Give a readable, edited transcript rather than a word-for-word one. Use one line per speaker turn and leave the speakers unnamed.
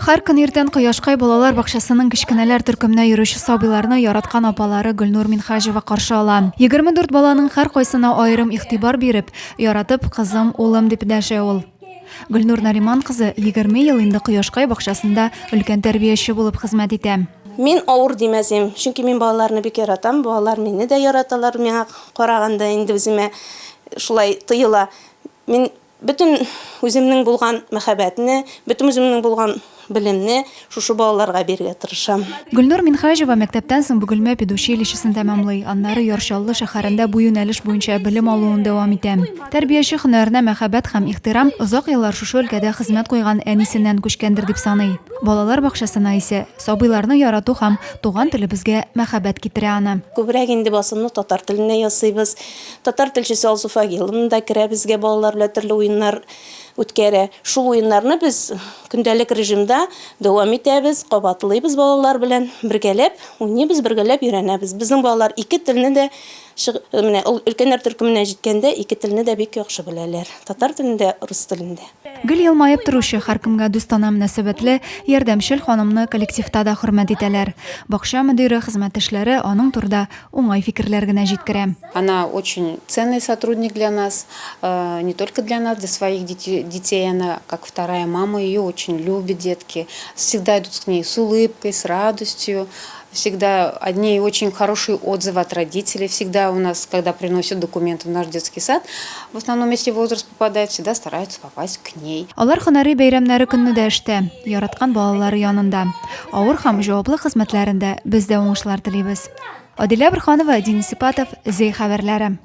Һәр көн иртән Кояшкай балалар бакчасының кечкенәләр төркеменә йөрүче сабыйларны яраткан апалары Гөлнур Минһаҗева каршы ала. 24 баланың һәркайсына аерым игътибар биреп, яратып, кызым, улым дип дәшә ул. Гөлнур Нариман кызы 20 ел инде Кояшкай бакчасында өлкән тәрбияче булып хезмәт итә.
Мин авыр димәс идем, чөнки мин балаларны бик яратам, балалар мине дә яраталар, миңа караганда инде үземә шулай тоела. Мин Бөтен үземнең булган мәхәббәтне, бөтен үземнең булган белемне шушы балаларга бирергә тырышам.
Гөлнур Минһаҗева мәктәптән соң Бөгелмә педучилищесын тәмамлый, аннары Яр Чаллы шәһәрендә бу юнәлеш буенча белем алуын дәвам итә. Тәрбияче һөнәренә мәхәббәт һәм ихтирам озак еллар шушы өлкәдә хезмәт куйган әнисеннән күчкәндер дип саный. Балалар бакчасына исә сабыйларны ярату һәм туган телебезгә мәхәббәт китерә аны.
Күбрәк инде басымны татар теленә ясыйбыз. Татар телчесе Алсу Фагиловна да керә безгә, балалар белән төрле уеннар үткәрә. Шул уеннарны без көндәлек режимда дәвам итәбез, кабатлыйбыз балалар белән, бергәләп уйныйбыз, бергәләп өйрәнәбез. Безнең балалар ике телне дә, менә өлкәннәр төркеменә җиткәндә, ике телне дә бик яхшы беләләр, татар телен дә, рус телен дә.
Гел елмаеп торучы, һәркемгә дустанә мөнәсәбәтле, ярдәмчел ханымны коллективта да хөрмәт итәләр. Бакча мөдире, хезмәттәшләре аның турыда уңай фикерләр генә җиткерә.
Она очень ценный сотрудник для нас, не только для нас, для своих детей она как вторая мама, ее очень любят детки, всегда идут к ней с улыбкой, с радостью, всегда о ней очень хорошие отзывы от родителей, всегда у нас, когда приносят документы в наш детский сад, в основном, если возраст попадает, всегда стараются попасть к ней.
Алар һөнәри бәйрәмнәре көнне дә эштә, яраткан балалары янында. Авыр һәм җаваплы хезмәтләрендә без дә уңышлар телибез. Адилә Борһанова, Денис Ипатов, Зәй хәбәрләре.